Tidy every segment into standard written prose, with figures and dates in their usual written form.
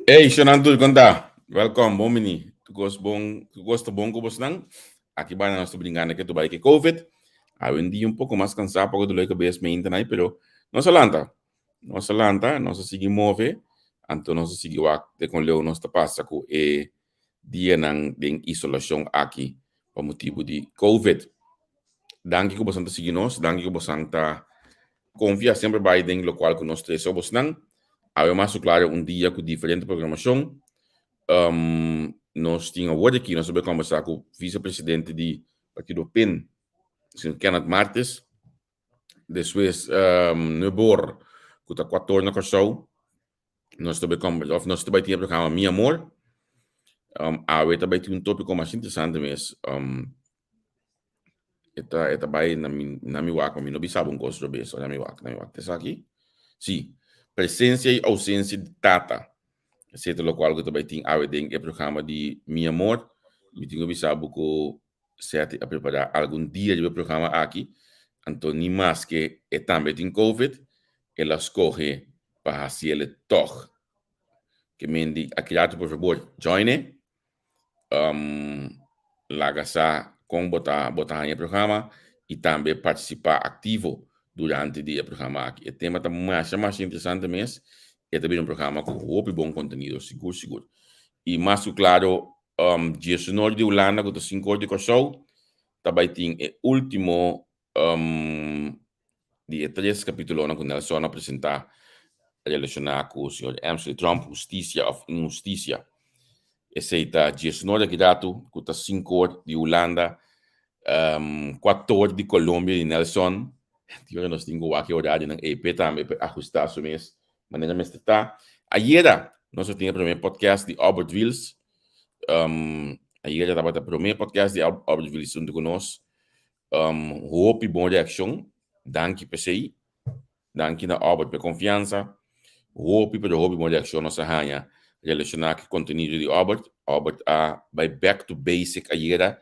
Hey, Shonan tur konta. Welkom, bon bini. Tu kos bon, tu kos ta bon ku bosnan. Aki bana nos ta bringando ke tu bai ke COVID. Awe un dia un poko mas kansá, poko dolor di kabes me inta nai, pero nos a lanta. Nos a lanta, nos a sigui move, anto nos a sigui wak te kon leu nos ta pasa ku e dianan den isolashon aki pa motibu di COVID. Danki ku bosan ta sigui nos, danki ku bosan ta konfia semper bai den lokual ku nos trese bosnan. Awe mas ku klaro un dia ku diferente programashon. Nos tin awor aki, nos ta bai kombersá ku visepresidente di partido pin, señor Kenneth Martes. Despues Nuebor ku ta kuator na Kòrsou. Nos ta bai kombe of nos ta bai tin e programa Mi Amor. Awe ta bai tin un tópiko mas interesante mes. E ta e ta bai na mi na mi wak, mi no bisa bo un kos robes, na mi wak, na mi wak. Ta esaki? Sí. Presensia i ousensia di tata. Esei ta lokual ku ta bai tin awe den e programa di Mi Amor. Mi tin ku bisa bo ku Seti a prepará algun dia riba e programa aki, anto ni maske e tambe tin covid, el a skohe pa hasiel tòg. Ke men di aki rato por fabor join e, laga sa kon bo ta bo ta haña e programa i tambe partisipá aktivo durante di e programa aki. E tema ta masha masha interesante mes, e ta bira un programa ku hopi bon kontenido sigur sigur. I mas ku klaro Diesunor di Hulanda ku ta sinkor di Kòrsou ta bai tin e último di e tres kapítulonan ku Nelson a presentá relashoná ku señor Emsley Tromp, hustisia òf inhustisia. Esei ta diesunor di akiratu ku ta sinkor di Hulanda, kuator di Colombia di Nelson. Tin ora nos tin ku wak e orarionan ei p'e tambe pa ahustá su mes manera mester ta. Ayera nos a tin e promé podcast di Albert Wiels. Ayera tabata e promé podcast di Albert Wiels huntu ku nos. Hopi bon reakshon. Danki p'esei. Danki na Albert p'e konfiansa. Hopi pero hopi bon reakshon nos a haña relashoná ku e kontenido di Albert. Albert a bai back to basic ayera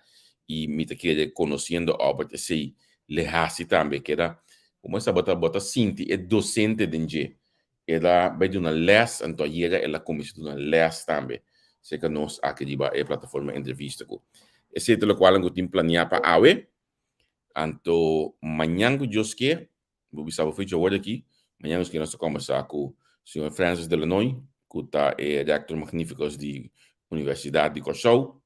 i mi ta kere konosiendo Albert esei le hasi tambe keda Como esa bo ta bo ta sinti e docente den dje. El a bai duna les, anto ayera el a cuminsa duna les tambe cerca nos aki riba e plataforma Entrevista cu. Esey ta locual cu tin planea pa awe. Anto mañan cu Dios ke, bo bisa bo fecha awor aki, mañan nos ke nos ta combersa cu señor Francis de Lanoy, cu ta e rector magnificus di Universidad di Corsou.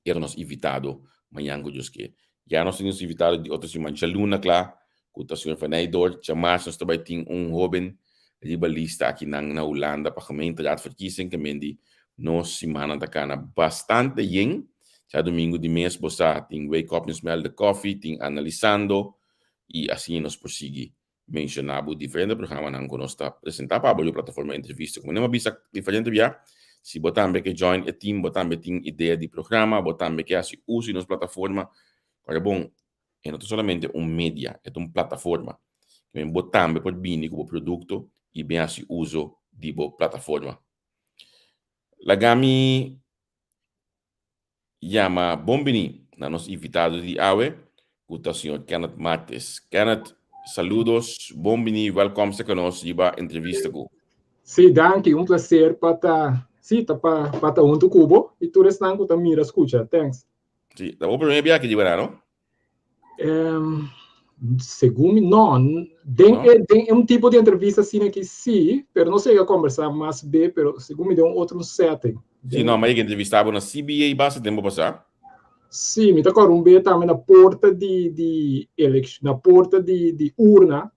Era nos invitado mañan ku Dios ke. Ya nos tin nos invitado di otro siman djaluna kla ku ta señor Van Eydoor. Djamars nos ta bai tin un hoben riba lista akinan na Hulanda pa gemeenteraadverkiezing ke men di nos simannan ta kana bastante yen. Djadumingu di mes bo sa tin Wake Up and Smell the Coffee, tin Analisando i asina nos por sigui Menshoná bo diferente programanan ku nos ta presentá pa abo riba plataforma Entrevista. Komo nan a bisa diferente bia, si bo tambe ke join e team, bo tambe tin idea di programa, bo tambe ke hasi uso di nos plataforma, ora bon, e no ta solamente un media, e ta un plataforma. Bo tambe por bini ku bo produkto i bin hasi uso di bo plataforma. Laga mi Yama bon bini na nos invitado di awe ku ta señor Kenneth Martes. Kenneth, saludos, bon bini, welkom serka nos riba entrevista ku. Sí, danki, un placer pa ta, sí, ta pa, pa ta huntu ku bo i tur esnan ku ta mira, skucha. Thanks. Sí, ta bo promé biaha riba nan, no? Segun mi, no. Den, no? E, den un tipo di entrevista asina aki sí, pero no sé a conversá mas be, pero segun mi den un otro setting. Sí, no, maar ik entrevistaba na CBA basta tempo pasá. Sí, mi ta kòrda un be tambe na porta di, di elec, na porta di, di urna,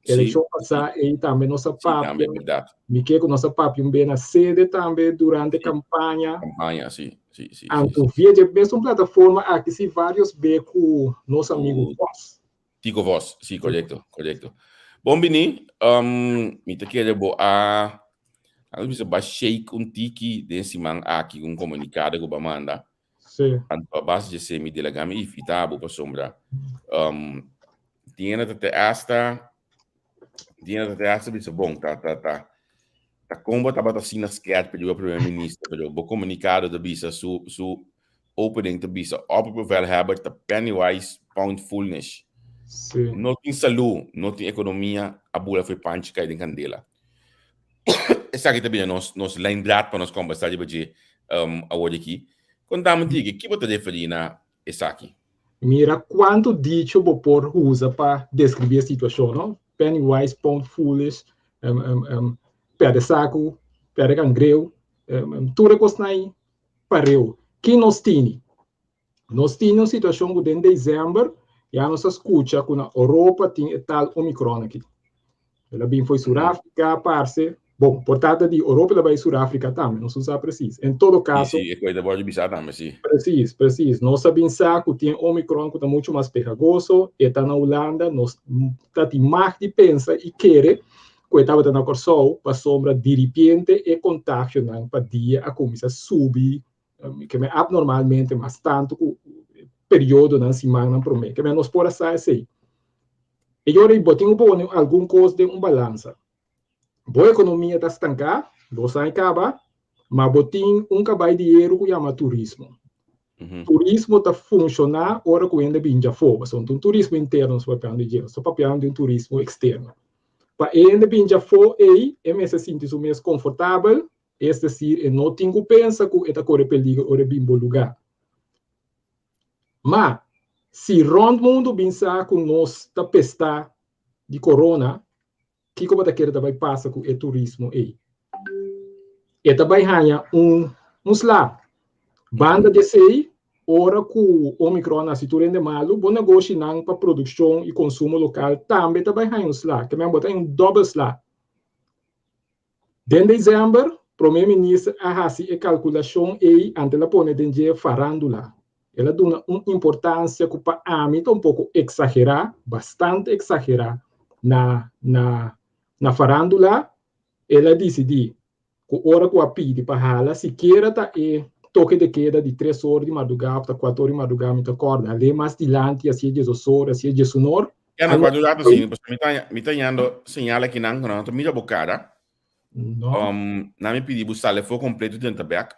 elekshon pasá, ei tambe nos a papia. Mi ke ku nos a papia un be na sede tambe durante kampaña. Kampaña, sí, sí, sí. Anto via dje mesun plataforma aki sí varios be ku nos amigu Vos. Tico Vos, sí, korekto, korekto. Bon bini, mi ta kere bo a, a bisa ba shake un tiki den siman aki ku un komunikado ku bo a manda. Sí. Anto a base dje mi delegá mi invitá bo pasobra um, tiene ta te hasta tiene ta te hasta bisa bon ta ta ta ta kon bo tabata asina skerp riba primer minister pero bo komunikado ta bisa su su opening ta bisa opperbevelhebber ta pennywise pound foolish. Sí. No tin salú, no tin ekonomia, a bula fo'i panchi kai den kandela. Esaki ta bira nos nos lijndraad pa nos kombersá riba dje awor aki. Kontami tiki, ki bo ta referí na esaki? Mira kuantu dicho bo por usa pa deskribí e situashon, no? Penny wise, pound foolish, pèrdè saku, pèrdè kangreu, tur e kosnan ei pareu. Ki nos tini? Nos tini un situashon ku den desèmber ya nos a skucha ku na Oropa tin e tal Omicron aki. El a bin fo'i Suráfrika, parse. Bon, por trata di Oropa el a bai Suráfrika tambe, nos no sa presis. En todo kaso. Sí, sí, e koe ta wòrdu bisá tambe, sí. Presis, presis. Nos a bin sa ku tin Omicron ku ta muchu mas pegagoso, e ta na Hulanda, nos ta tin mag di pensa i kere ku e tabata na Kòrsou pasobra diripiente e kontagionan pa dia a kuminsá subi ke men abnormalmente mas tantu ku periodonan simannan promé. Ke men nos por a sa esei. E yora ei bo tin ku pone algun kos den un balansa. Bo ekonomia ta stanká, bo sa e kaba, ma bo tin un kabai di heru ku yama turismo. Turismo ta funshoná ora ku hende bin djafó, pasobra no ta un turismo interno nos ta papiando di dje, nos ta papiando di un turismo eksterno. Pa e hende bin djafó ei, e mester sinti su mes konfortabel, es desir, e no tin ku pensa ku e ta kore peligro ora e bin bo lugá. Ma, si rònt mundu bin sa ku nos ta pestá di korona, kiko bo ta kere ta bai pasa ku e turismo ei? E ta bai haña un un sla. Banda di esei, ora ku Omicron hasi tur hende malu, bo negoshinan pa produkshon i konsumo lokal tambe ta bai haña un sla. Ke men bo ta haña un dòbel sla. Den desèmber, Promé Minister a hasi e kalkulashon ei ante el a pone den dje farándula. El a duna un importansia ku pa ami ta un poko eksagerá, bastante eksagerá, na na na farándula. El a disidí ku ora ku a pidi pa hala sikiera ta e toke de keda di tres or di mardugá òf ta kuater or di mardugá, mi ta kòrda, hal'é mas dilanti, hasié diesdos or, hasié diesun or. Ya no cuatro rato sí, pues mi ta mi ta yando señal aquí nan, no ta mira bo cara. No. Na mi pidi bo sale for completo dentro back.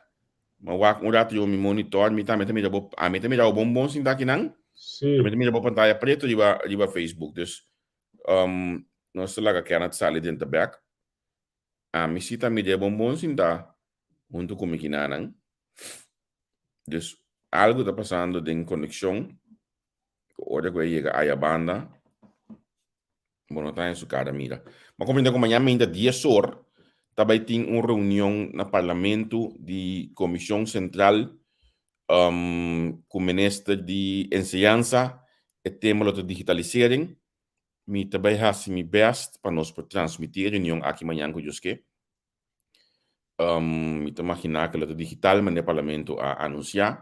Ma wak un rato yo mi monitor, mi tambe ta mira bo, a mi ta mira bo bon bon sinta aquí nan. Sí. Mi ta mira bo pantalla preto riba riba Facebook. Dus nos ta laga Kenneth sali dentro back. A mi si ta mira bon bon sinta hunto cu mi kinanan. Dus algo ta pasando den conexion. Ora ku e yega aya banda, bo no ta en su kara mira. Ma komprende ku mañana meinta dies or ta bai tin un reunion na parlamento di Komishon Sentral ku Minister di Enseñansa. E tema lo ta digitalisering. Mi ta bai hasi mi bèst pa nos por transmití e reunion aki mañan ku Dios ke. Mi ta maginá ku lo ta digital manera parlamento a anunsiá.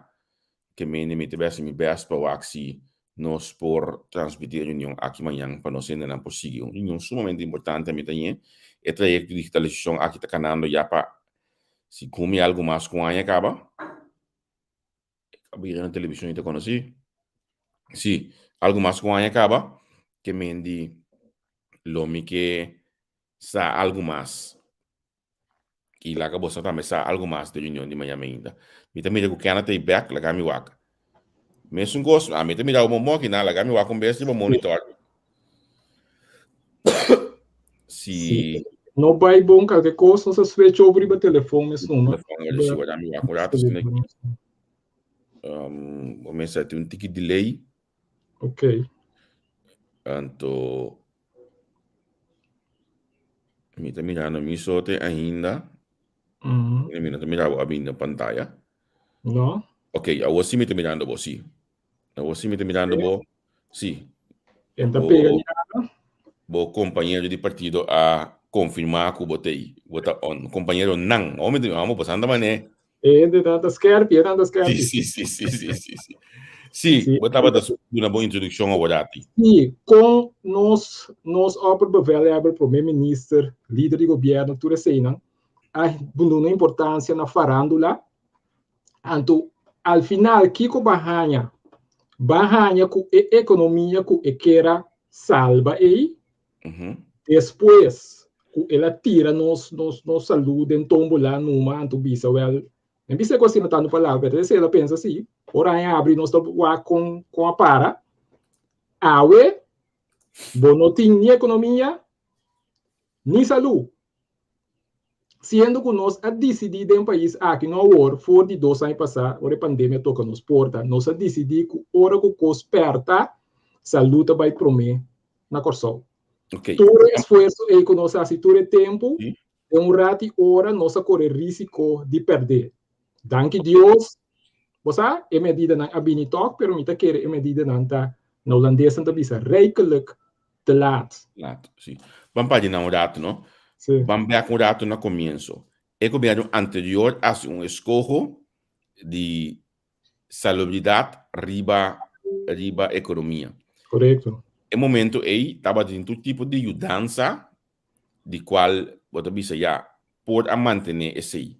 Ke mende mi ta bai hasi mi bèst pa wak si nos por transmití e reunion aki mañan pa nos hendenan por sigui. Un reunion sumamente importante a mi ta ñe. E trayekto di digitalisashon aki ta kanando ya pa segun mi algu mas ku un aña kaba. A bira na televishon i ta konosí. Sí, algu mas ku un aña kaba ke mendi lo mi ke sa algu mas. I laga boso tambe sa algu mas di reunion di mañana ainda. Mi ta mira ku Kenneth ta bek, laga mi wak. Mesun kos, ami ta mira bo moki na, laga mi wak un bes riba monitor. Si. No bai bon kalke kos, nos a switch over riba telefon mes numa. Telefon, si, laga mi wak un rato. Bo mester tin un tiki delay. Ok. Anto mi ta mirando mi sote ainda. Mi no ta mira bo abin na pantaya. No. Ok, awor si mi ta mirando bo, si. Awor si mi ta mirando bo, si. En ta pega ni nada. Bo compañero di partido a confirma cu bo ta ei. Bo ta on. Compañero nan. Awor mi ta mirando bo, santa mane. E hende nan ta skerpi, e nan ta skerpi. Sí, sí, sí, sí, sí, sí. Sí, sí. Bo tabata duna bo introduccion awor ati. Sí, con nos, nos opperbevelhebber, prome minister, lider di gobierno, tur eseinan, a duna importancia na farándula. Anto, al final, kiko ba haña? Ba haña ku e ekonomia ku e kera salba ei, Despues ku el a tira nos nos nos salú den tómbola numa anto bisa wèl mi bisa ku asina tantu palabra pero esei el a pensa si ora aña abri nos ta wak kon kon a para awe. Bo no tin ni ekonomia ni salú. Siendo ku nos a disidí den pais aki, no awor, for di dos aña pasá, ora e pandemia toka nos porta, nos a disidí ku ora ku kos pèrta, salú ta bai promé na Kòrsou. Tur e esfuerso ei ku nos a hasi tur e tempu, den un rat i ora nos a kore rísiko di pèrdé. Danki Dios, bo sa, e medidanan a bini tòg, pero mi ta kere e medidanan ta, na hulandesnan ta bisa, rijkelijk te laat. Laat, sí. Ban pa di na un ratu, no? Sí. Ban bèk un ratu na komienso. E gobièrnu anterior a hasi un eskoho di salubridat riba riba ekonomia. Korekto. E momento ei tabatin tur tipo di yudansa di kual bo ta bisa ya por a mantené esei.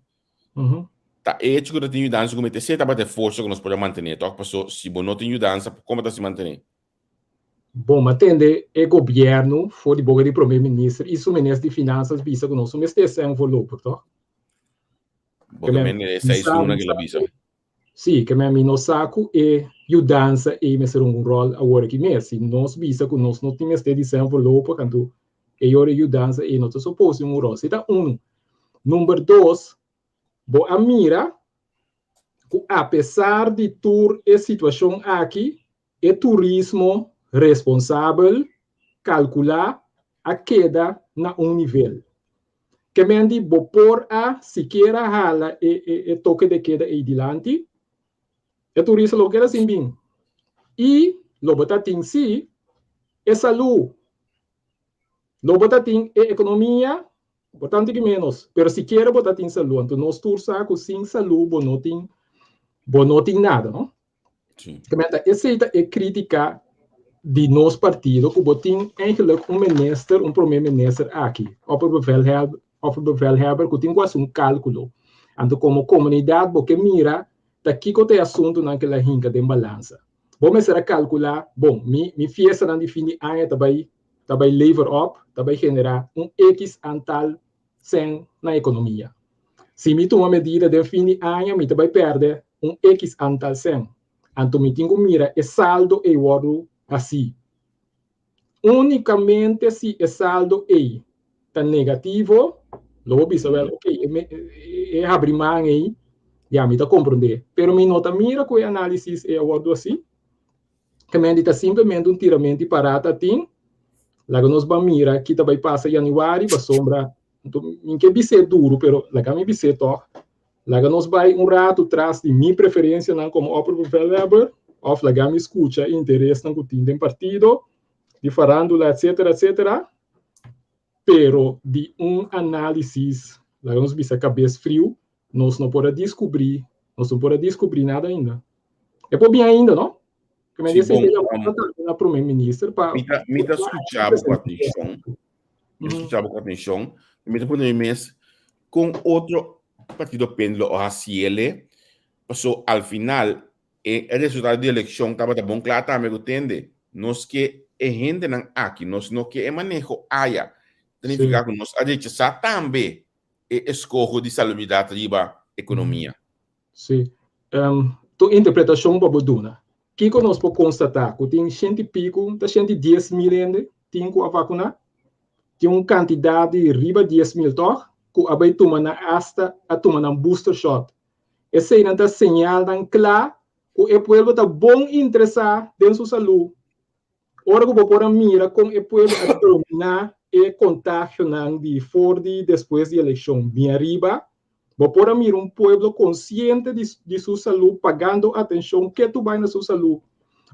Ta e hecho ku ta tin yudansa ku mete esei tabata e forsa ku nos por a mantené tòg paso si bo no tin yudansa kon bo ta hasi mantené? Bon, m'a tende e gobièrnu for di boka di promé minister i su minister di finansas bisa ku nos no mester esei voorlopig tòg? Bo ke men e seis luna ke lo bisa. Sí, ke men mi no sa ku e yudansa ei mester hunga un ròl awor aki mes. Si nos bisa ku nos no tin mester di sèn voorlopig, anto e ora e yudansa ei no ta supos di hunga un ròl. Si ta unu. Number dos, bo a mira ku apesar di tur e situashon aki, e turismo responsabel kalkulá a keda na un nivel. Ke men di bo por a sikiera hala e e toke de keda ei dilanti, e turista lo keda sin bin. I lo bo ta tin si e salú, lo bo ta tin e ekonomia, por tantu ki ménos, pero sikiera bo ta tin salú. Anto nos tur sa ku sin salú bo no tin bo no tin nada, no? Sí. Ke men ta esei ta e krítika di nos partido ku bo tin eigenlijk un minister, un prome minister aki, opperbevelhebber, opperbevelhebber ku tin ku hasi un kálkulo. Anto komo komunidat bo ke mira ta kiko ta e asuntunan ku el a hinka den balansa. Bo mester a kalkulá, bon, mi mi fiestanan di fin di aña ta bai ta bai lever op, ta bai generá un ekis antal sèn na ekonomia. Si mi tuma medida den fin di aña mi ta bai pèrdè un ekis antal sèn. Anto mi tin ku mira e saldo ei wòrdu hasí. Únikamente si e saldo ei ta negativo, lo bo bisa wèl oke e habri man ei ya mi ta komprondé. Pero mi no ta mira ku e análisis ei a wòrdu hasí. Kemendi ta simplemente un tiramento di parata tin. Laga nos ban mira ki ta bai pasa januari, pasobra mi ke bis'é duru, pero laga mi bis'é tòg. Laga nos bai un ratu tras di mi preferensianan komo opperbevelhebber, òf laga mi skucha e interesnan ku tin den partido, di farándula, etcetera, etcetera. Pero di un análisis, laga nos bisa kabes friu, nos no por a diskubrí, nos no por a diskubrí nada ainda. E por bin ainda, no? Que me Sí, dice bon, que la na prome minister pa mi ta, mi ta skucha bo ku atenshon. Mi ta skucha bo ku atenshon. Mi ta pone mi mes kon otro partido péndulo o hasiele, paso al final e resultado di elekshon tabata bon kla tambe ku tende nos ke e hendenan aki, nos no ke e maneho aya. Ta nifiká ku nos a rechasá tambe e eskoho di salubridat riba ekonomia. Sí. Tu interpretashon pa bo duna. Kiko nos por konstatá? Ku tin shenti piku, ta shenti 10.000 hende tin ku a vakuná? Tin un kantidat di riba 10.000 tòg ku a bai tuma nan asta a tuma nan booster shot. Eseinan ta señalnan kla ku e pueblo ta bon interesá den su salú. Ora ku bo por a mira kon e pueblo a dominá e kontagionan di for di despues di elekshon bin ariba, bo por a mira un pueblo konsiente di di su salú, pagando atenshon ketu bai na su salú.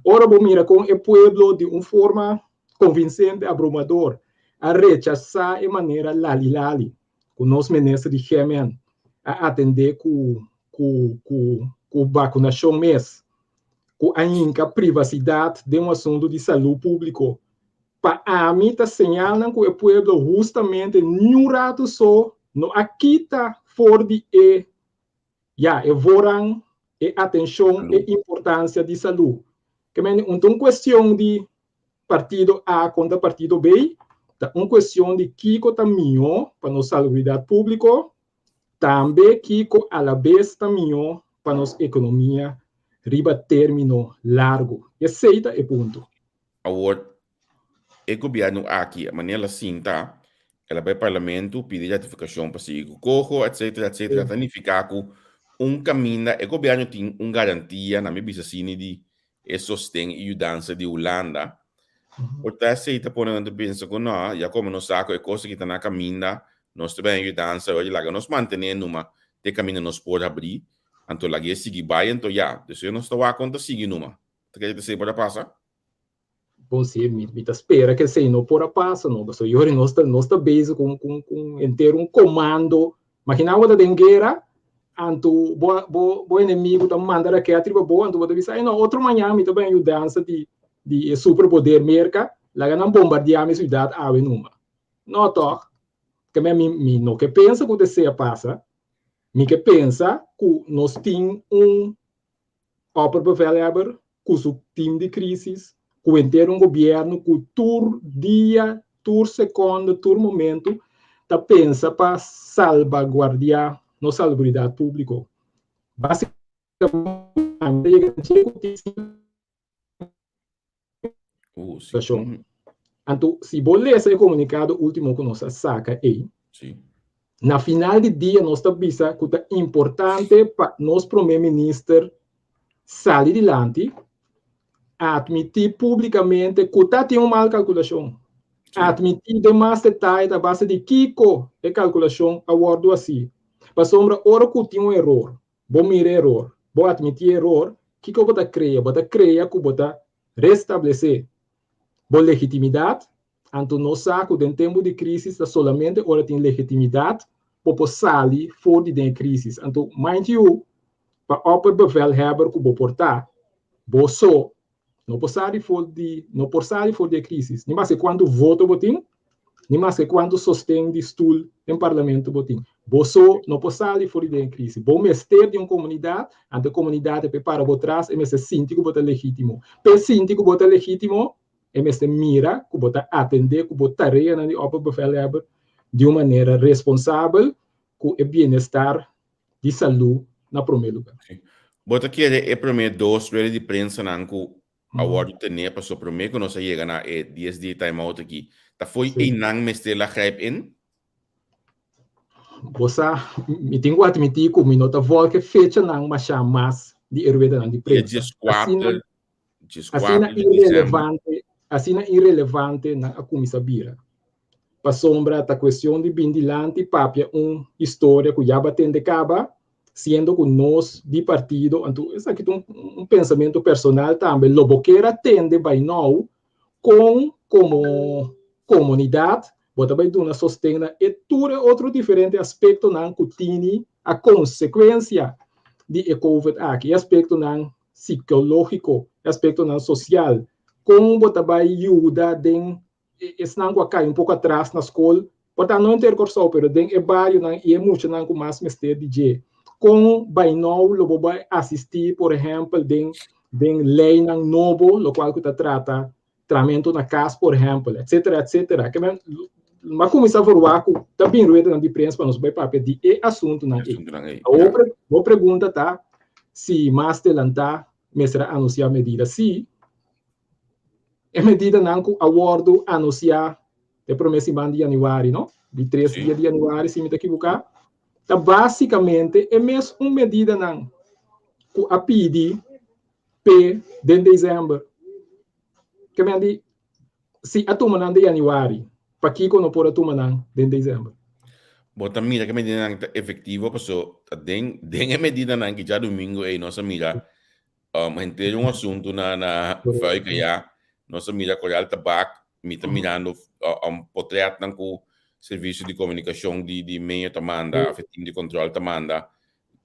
Ora bo mira kon e pueblo di un forma konvinsente, abrumador, a rechasá e manera lali-lali ku nos minister di GMN a atendé ku ku ku ku bakunashon mes, ku a hinka privasidat den un asuntu di salú públiko. Pa ami ta señalnan ku e pueblo hustamente niun ratu so no a kita for di e, ya, e voorrang, e atenshon, e importansia di salú. Ke mende un ta un kuestion di partido A kontra partido B, ta un kuestion di kiko ta mihó pa nos salubridat públiko, Tambe kiko alabes ta mihó pa nos ekonomia riba término largu. Esei ta e punto. Awor, E gobièrnu aki, manera el a sinta, el a bai parlamento pidi ratifikashon pa sigui ku koho, etcetera, etcetera, ta nifiká ku un kaminda e gobièrnu tin un garantia, na mi bisa asina, di e sosten i yudansa di Hulanda. Por ta esei ta pone nan ta pensa ku no, ya komo nos sa ku e kos aki ta na kaminda, nos ta bai yudansa, oye laga nos mantené numa te kaminda nos por habrí, anto laga e sigui bai, anto ya, despues nos ta wak kon ta sigui numa. Ta kere ta esei por a pasa? Bon, sí, mi ta spera que esei no por a pasa, no, pasobra yori nos ta bezig ku henter un komando. Imaginá bo ta den guera, anto bo enemigu ta manda raket riba bo, anto bo ta bisa, ay no, otro mañan mi ta bai yudansa di e superpoder Merka, laga nan bombardiá mi siudat awe numa. No tòg? Ke mi no ke pensa ku ta esei a pasa, mi ke pensa ku nos tin un opperbevelhebber ku su team di crisis, ku henter un gobierno ku tur dia, tur seconde, tur momento ta pensa pa salvaguardia nos salubridad publico. Basicamente yega na dje ku tin Uh, sí. Anto, si bo lesa e komunikado último ku nos a saka ei, na final di dia nos ta bisa ku ta importante pa nos promé minister sali dilanti, admití públikamente ku ta tin un mal kalkulashon. Admití den mas detaye a base di kiko e kalkulashon a wòrdu hasí. Pasobra ora ku tin un eror, bo mira e eror, bo admití e eror, kiko bo ta krea? Bo ta krea ku bo ta restablesé bo legitimidat, anto nos sa ku den tempu di krísis ta solamente ora tin legitimidat bo por sali for di den e krísis. Anto, mind you, pa opperbevelhebber ku bo por ta, bo so no por sali for di no por sali for di e krísis, ni maske kuantu voto bo tin, ni maske kuantu sosten di stul den parlamento bo tin. Bo so no por sali for di den e krísis. Bo mester di un komunidat, anto e komunidat e por para bo tras, e mester sinti ku bo ta legítimo. P'e sinti ku bo ta legítimo, e mester mira ku bo ta atendé ku bo tareanan di opperbevelhebber di un manera responsabel ku e bienestar di salú na promé lugá. Bo ta kere e promé dos rueda di prensanan ku a wòrdu tené paso promé ku nos a yega na e dies dia time out aki, ta fo'i einan mester la grijp in? Bo sa, mi tin ku atmití ku mi no ta vòlg e fechanan mashá mas di e ruedanan di prensa. E Asina 14 di diciember. Irelevante, asina irelevante nan a kuminsá bira. Pasobra ta kuestion di bin dilanti papia un historia ku ya batende kaba, siendo ku nos di partido, anto esaki ta un pensamentu personal tambe, lo bo kier a tende by now kon komo komunidat bo ta bai duna sosten na e tur e otro diferente aspektonan ku tini a konsekuensia di e covid aki, e aspektonan sikológiko, e aspektonan sosial, kon bo ta bai yuda den esnan ku a kai un poko atras na skol, por ta no henter Kòrsou, pero den e barionan i e muchanan ku mas mester di dje. Kon bai nou lo bo bai asistí, por ehèmpel, den den leinan nobo, lokual ku ta trata tramentu na kas, por ehèmpel, etsetera, etsetera. Ke men, m'a kuminsá verwagt ku ta bin ruedanan di prens pa nos bai papia di e asuntunan ei. Awor, bo pregunta ta si mas delantá mester a anunsiá medida. Sí. E medidanan ku a wòrdu anunsiá e promé siman di yanüari, no? Di tres dia di yanüari, si mi ta ekibuká, ta básikamente e mes un medidanan ku a pidi p'e den desèmber. Ke men di, si a tuma nan den yanüari, pakiko no por a tuma nan den desèmber? Bo ta mira ku e medidanan ta efektivo paso ta den den e medidanan ki djadumingu ei nos a mira Henter un asuntu na na Fuik allá. Nos a mira Koral Tabak, mi ta mirando potretnan ku servisio di komunikashon di di medio ta manda, of e team di kontrol ta manda.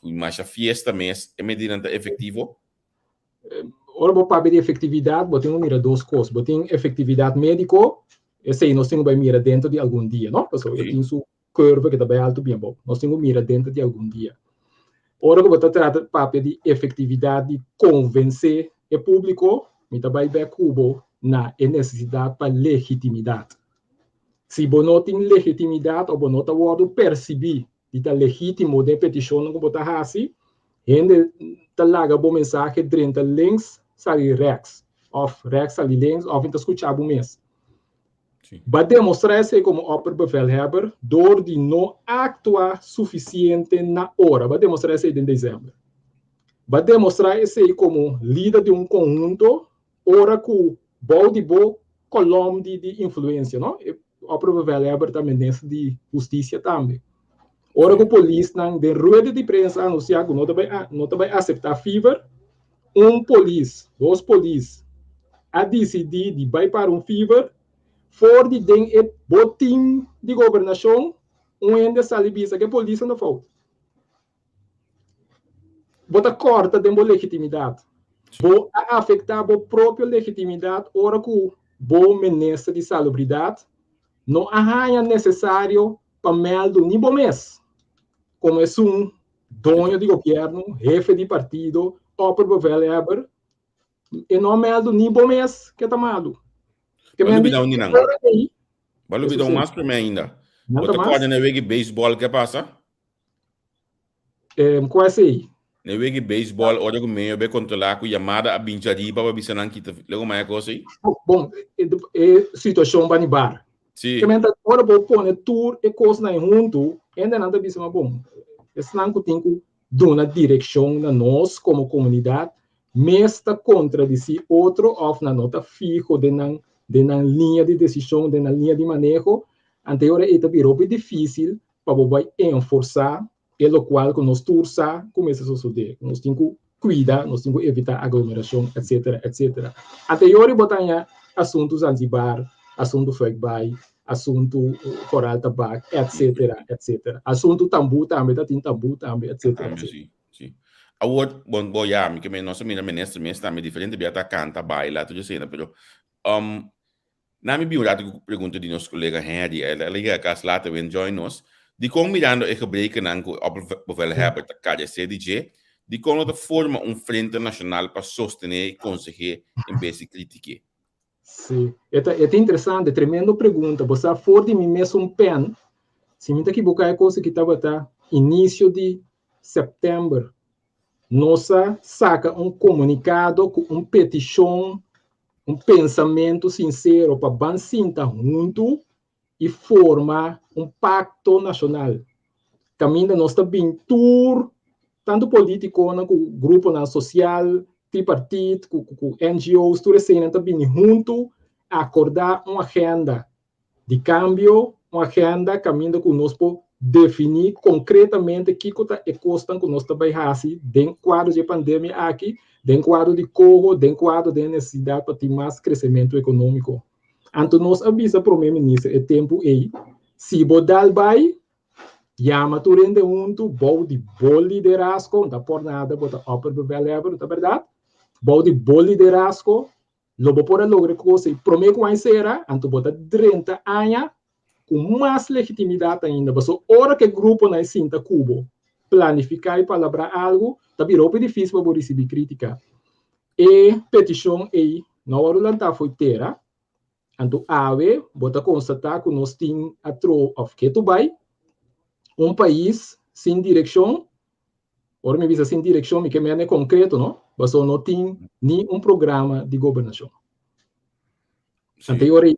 Ku masha fiesta mes, e medidanan ta efektivo? Ora bo papia di efektividat, bo tin ku mira dos kos. Bo tin efektividat médiko, esei nos tin ku bai mira dentro di algun dia, no? Pasobra e tin su curva ke ta bai alto bien bou. Nos tin ku mira denter di algun dia. Ora ku bo ta trata papia di efektividat di konvensé e públiko, mi ta bai bèk ku bo na e nesesidat pa legitimidat. Si bo no tin legitimidat òf bo no ta wòrdu persibí di ta legítimo den e petishonnan ku bo ta hasi, hende ta laga bo mensahe drenta links sali rèks òf rèks sali links òf nan ta skucha bo mes. B'a demostrá esei komo opperbevelhebber dor di no aktua sufisiente na ora. B'a demostrá esei den desèmber. B'a demostrá esei komo lider di un konhunto ora ku bou di bo kolòm di di influensia, no? E opperbevelhebber ta minister di hustisia tambe. Ora ku polisnan den rueda di prensa anunsiá ku no ta bai no ta bai aseptá fever, un polis, dos polis a disidí di bai para un fever for di den e bo team di gobernashon, un hende a sali bisa ku e polisnan ta fout. Bo ta kòrta den bo legitimidat. Bo a afektá bo propio legitimidat ora ku bo minister di salubridat no a haña nesesario pa mèldu ni bo mes komo esun doño di gobièrnu, hefe di partido, opperbevelhebber, e no a mèldu ni bo mes ke ta malu. Ke men di, ora ei, Bo a lubida un mas promé ainda. Bo ta kòrda na e wega di beisbòl ke a pasa? Kua esei? Na e wega di beisbòl ora ku meyo a bai kontrolá ku yamada a binchi ariba pa bisa nan kita lego maya kos ei. Bon, e situashon bani bar. Sí. Ke men ta ora bo pone tur e kosnan ei huntu, hendenan ta bisa ma bon, esnan ku tin ku duna direkshon na nos komo komunidat mes ta kontradisí otro òf nan no ta fiho den nan den nan liña di desishon, den nan liña di maneho, anto e ora ei ta bira hopi difísil pa bo bai enforsá e lokual ku nos tur sa ku mester sosodé, ku nos tin ku kuida, nos tin ku evitá aglomerashon, etsetera, etsetera. Anto e ora bo ta haña asuntu Zanzibar, asuntu Fuikbaai, asuntu Koral Tabak, etsetera, etsetera. Asuntu tambú tambe, ta tin tambú tambe, etsetera, Tambe, si, si. Awor, bon, bo ya, mi ke men nos a mira minister mes tambe diferente bia ta kanta, baila, tur esei, pero Na mi bin un ratu ku pregunta di nos kolega Henry, el a yega kas later wen join nos, dikon mirando e gebrekennan ku e opperbevelhebber ta karesé di dje, dikon no ta forma un frente nashonal pa sostené i konseh'é en bes di kritik'é? Sí, e ta e ta interesante, tremendo pregunta. Bo sa for di mi mesun pen, si mi ta kiboká e kos aki tabata inisio di sèptèmber, nos a saka un komunikado ku un petishon un pensamentu sinsero pa ban sinta huntu i forma un pakto nashonal kaminda nos ta bin tur tantu politikonan ku gruponan sosial, tripartit, ku NGO's, tur eseinan ta bini huntu akordá un agenda di kambio, un agenda kaminda ku nos por definí konkretamente kiko ta e kosnan ku nos ta bai hasi den kuadro di e pandemia aki, den kuadro di koho, den kuadro den e nesesidat pa tin mas kresementu ekonómiko. Anto nos a bisa Prome Minister e tempu ei, si bo dal bai, yama tur hende huntu bou di bo liderazgo, no ta por nada bo ta opperbevelhebber, ta bèrdat? Bou di bo liderazgo, Lo bo por a logra e kos ei promé ku aña sera, anto bo ta drenta aña ku mas legitimidat ainda. Pasobra ora ku e gruponan ei sinta ku bo, planifiká i palabrá algu, ta bira hopi difísil pa bo risibí krítika. E petishon ei no a wòrdu lantá fo'i tera, anto awe bo ta konstatá ku nos tin atro òf ketu bai un pais sin direkshon. Ora mi bisa sin direkshon mi ke mende konkreto, no? Pasobra no tin ni un programa di gobernashon. Anto e ora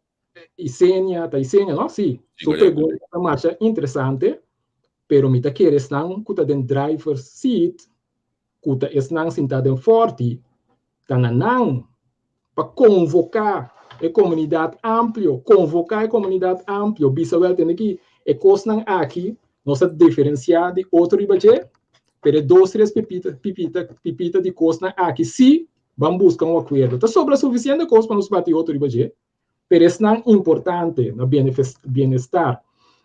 Isenia, ta Isenia, no? Sí, su pregunta ta masha interesante, pero mi ta kere esnan ku ta den driver's seat, ku ta esnan sintá den fòrti, ta na nan pa konvoká e komunidat amplio, konvoká e komunidat amplio, bisa wèl tende ki e kosnan aki nos ta diferensiá di otro riba dje, pero e dos tres pipita, pipita, pipita di kosnan aki sí ban buska un akuerdo. Ta sobra sufisiente kos pa nos bati otro riba dje, pero esnan importante na bienestar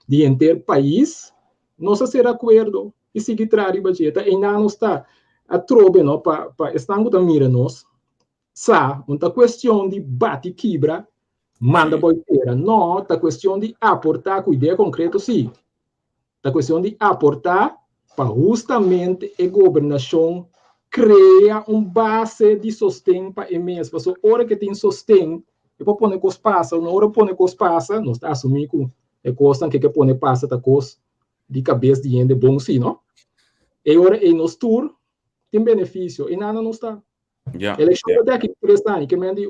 di henter pais, nos a sera akuerdo i sigui traha riba dje. Ta einan nos ta atrobe no pa pa esnan ku ta mira nos sa no ta kuestion di bati kibra manda bo tera no ta kuestion di aportá ku idea konkreto sí ta kuestion di aportá pa hustamente e gobernashon krea un base di sosten pa e mes pasobra ora ke tin sosten e por pone kos pasa ora pone kos pasa nos ta asumí ku e kosnan ke ke pone pasa ta kos di kabes di hende bon si no e ora ei nos tur tin benefisio i nada nos ta Ja. Elekshon ta deki 3 aña, ke men di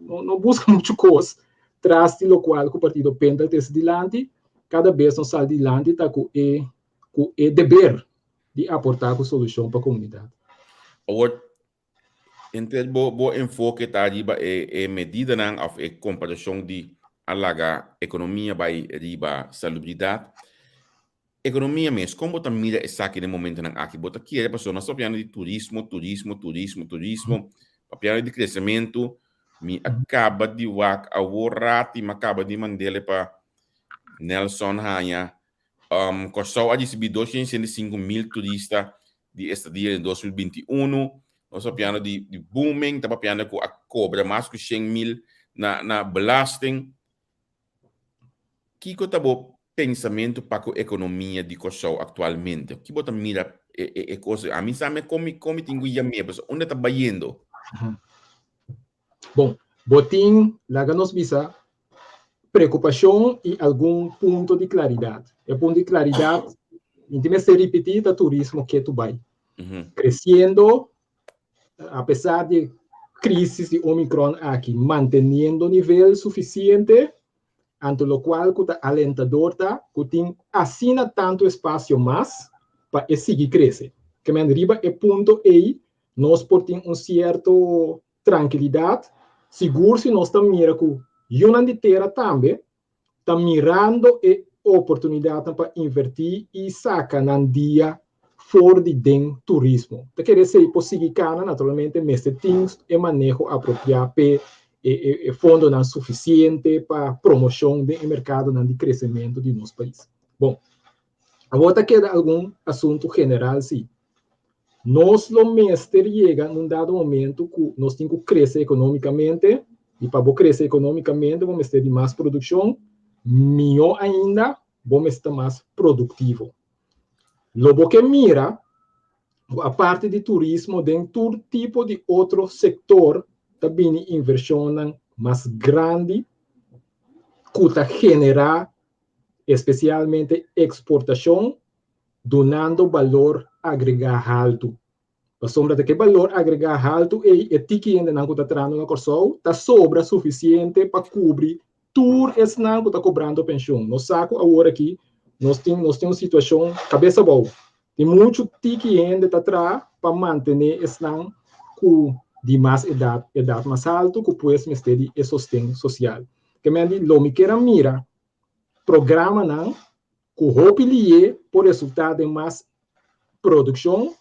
no, no buska muchu kos. tras di lokual ku partido pen ta trese dilanti, kada bes nos sal dilanti ta ku e ku e deber di aportá ku solushon pa komunidat. Awor, henter bo bo enfoke ta riba e e medidanan òf e komparashon di a laga ekonomia bai riba salubridat. Ekonomia mes, kon bo ta mira esaki den momentonan aki? Bo ta kere pasobra nos ta papiando di turismo, turismo, turismo, turismo, papiando di kresementu. Mi a kaba di wak awor rati, mi a kaba di mandele pa Nelson haña. Kòrsou a risibí 265.000 turista di estadia den 2021. Nos ta papiando di booming, ta papiando ku a kobra mas ku 100.000 na na belasting. Kiko ta bo pensamentu pa ku ekonomia di Kòrsou aktualmente? Ki bo ta mira e e e kos? Ami sa mi kon mi kon mi tin ku yam'é, pasobra unda ta bayendo? Bon, bo tin, laga nos bisa, preokupashon i algun punto di klaridat. E punto di klaridat, mi tin mester ripití, ta turismo ketu bai. Kresiendo apesar di e crisis di Omicron aki manteniendo nivel suficiente, anto locual cu ta alentador ta cu tin asina tanto espacio mas pa e sigui crece. Kemen riba e punto ey nos por tin un cierto trankilidad, sigur si nos ta mira cu yunan di tera tambe ta mirando e oportunidatnan pa invertí i saka nan dia for di den turismo. Ta kere esei por sigui kana, naturalmente mester tin e maneho apropiá p'e e fondonan sufisiente pa promoshon den e merkadonan di kresementu di nos pais. Bon, awor ta keda algun asuntu general si. Nos lo mester yega na un dado momento ku nos tin ku krese ekonómikamente, i pa bo krese ekonómikamente bo mester di mas produkshon, mihó ainda bo mester ta mas produktivo. Lo bo ke mira ku aparte di turismo den tur tipo di otro sektor ta bini invershonnan mas grandi ku ta generá espesialmente eksportashon dunando balor agregá haltu. Pasobra ta ke balor agregá haltu ei e tiki hendenan ku ta trahando na Kòrsou ta sobra sufisiente pa kubri tur esnan ku ta kobrando penshun. Nos sa ku awor aki nos tin nos tin un situashon kabes abou. Tin muchu tiki hende ta traha pa mantené esnan ku di mas edat, edat mas haltu ku pues mester di e sosten sosial. Ke men di lo mi kier a mira programanan ku hopi lié por resultá den mas produkshon,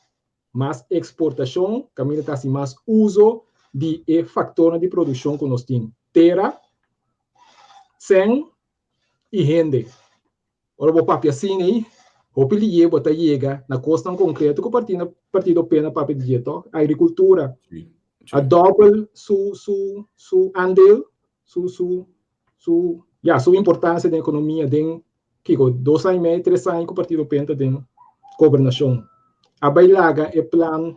mas eksportashon, kaminda ta hasi mas uso di e faktornan di produkshon ku nos tin, tera, sèn i hende. Ora bo papia asina ei, hopi lié bo ta yega na kosnan konkreto ku Partido Pena papia di dje tòg, agrikultura a dòbel su su su andel, su su su ya su importancia den economia den kiko dos aña y medio tres aña ku partido pen ta den gobernacion a bai laga e plan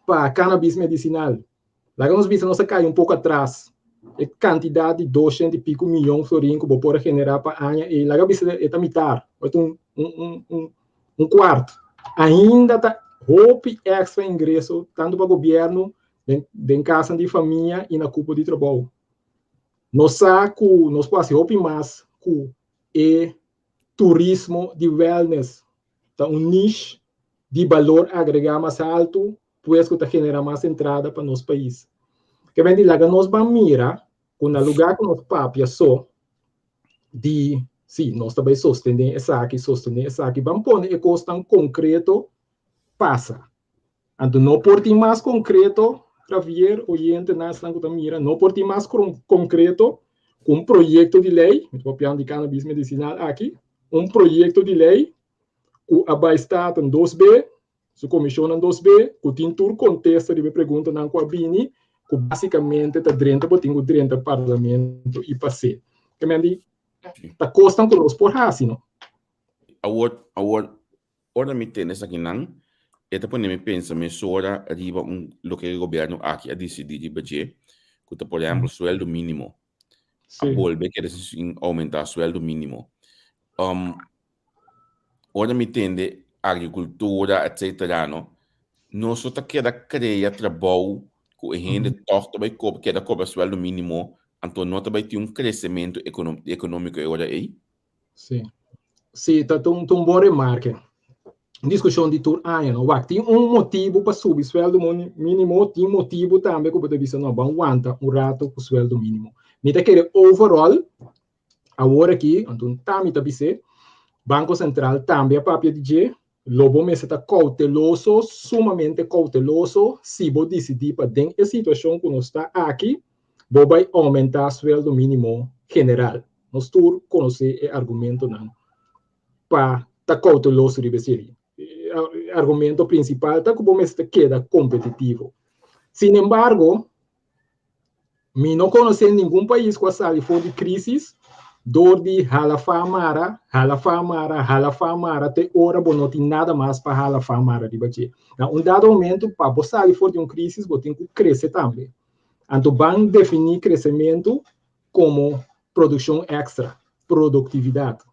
pa cannabis medicinal laga nos bisa nos a kai un poko atras e cantidad di 200 y pico miyon florin ku bo por a genera pa aña e laga bisa e ta mitar o ta un un un un cuarto ainda ta hopi extra ingreso tanto pa gobierno den den casanan di famia y na cupo di trabou. Nos sa ku nos por hasi hopi mas ku e turismo di wellness. Ta un niche di balor agregá mas haltu, pues ku ta generá mas entrada pa nos pais. Ke benti laga nos ban mira ku na lugá ku nos papia so di si nos ta bai sostené esaki, sostené esaki, ban pone e kosnan konkreto pasa. Anto no por tin mas konkreto, Javier, oyentenan, esnan ku ta mira, no por tin mas konkreto ku un proyekto di lei, mi ta papiando di cannabis medisinal aki, un proyekto di lei ku a bai Staten dos be, su komishonnan dos be, ku tin tur kontesta riba e preguntanan ku a bini, ku basikamente ta drenta bo tin ku drenta parlamento i pas'é. Ke men di ta kosnan ku nos por hasi, no? Awor, awor, Ora mi tende esakinan, e ta pone mi pensa mesora riba un loke e gobièrnu aki a disidí riba dje, ku ta por ehèmpel suèldu mínimo. A bolbe kere sin oumentá suèldu mínimo. Ora mi tende agrikultura etsetera no, nos no ta keda krea trabou ku e hende tòg ta bai keda kobra suèldu mínimo. Anto no ta bai tin un kresementu ekonómiko e ora ei? Sí. Sí, ta un, ta un bon remarke. Un diskushon di tur aña, no? Wak, tin un motibu pa subi sueldo mínimo, tin motibu tambe ku bo ta bisa, no, ban wanta un rato ku sueldo mínimo. Mi ta kere overall, awor aki, anto ta mi ta bis'é, Banko Sentral tambe a papia di dje, Lo bo mester ta kouteloso, sumamente kouteloso, si bo disidí pa den e situashon ku nos ta aki, bo bai oumentá sueldo mínimo general. Nos tur konosé e argumentonan pa ta kouteloso riba esei. E argumento prinsipal ta ku bo mester keda kompetitivo. Sinembargo, Mi no konosé ningun pais ku a sali for di krísis dor di hala fa mara, hala fa mara, hala fa mara te ora bo no tin nada mas pa hala fa mara riba dje. Na un dado momento pa bo sali for di un krísis bo tin ku krese tambe. Anto ban definí kresementu komo produkshon èkstra, produktividat.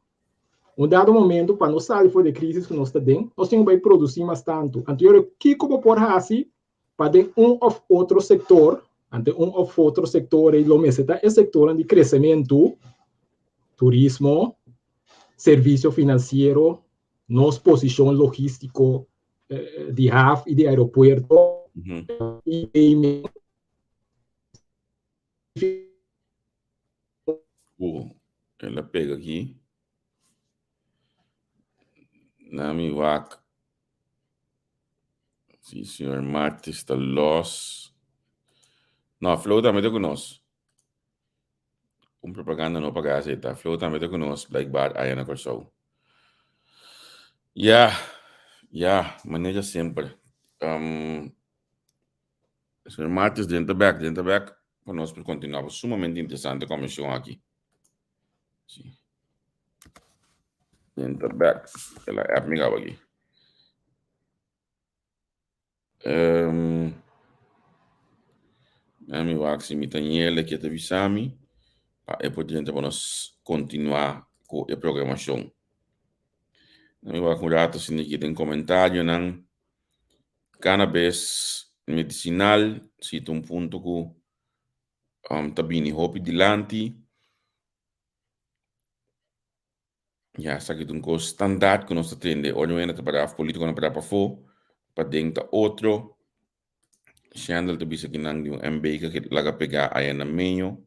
Un dado momento pa nos sali for di e krísis ku nos ta den, nos tin ku bai produsí mas tantu. Anto yora kiko bo por hasi pa den un of otro sektor, ante un of otro sektor ei lo mester ta e sektornan di kresementu, turismo, servisio finansiero, nos posishon logístiko di haf i di aeropuerto, i payment. El a pega aki. Na mi wak. Si señor Martis ta los. No, Flo tambe ta ku nos. Un propaganda no pagá esei ta. Flo tambe ta ku nos blijkbaar aya na Kòrsou. Ya, ya, manera semper. Um, señor Martis, drenta bek, drenta bek pa nos por kontinuá. Sumamente interesante komishon aki. Sí. Enter back. El a app mi gaba aquí. Um, mi wak si mi ta ñele ke ta bisami pa e por drenta pa nos continua ku e programacion. Mi wak un rato si ni den comentarionan. Cannabis medicinal si ta un punto ku um, ta bini hopi dilanti. Ya, esaki ta un kos standaard ku nos ta tende. Ora un hende ta para af polítikonan para pafó, paden ta otro. Shendel ta bisa kinan di un MB ke laga pegá aya na meño.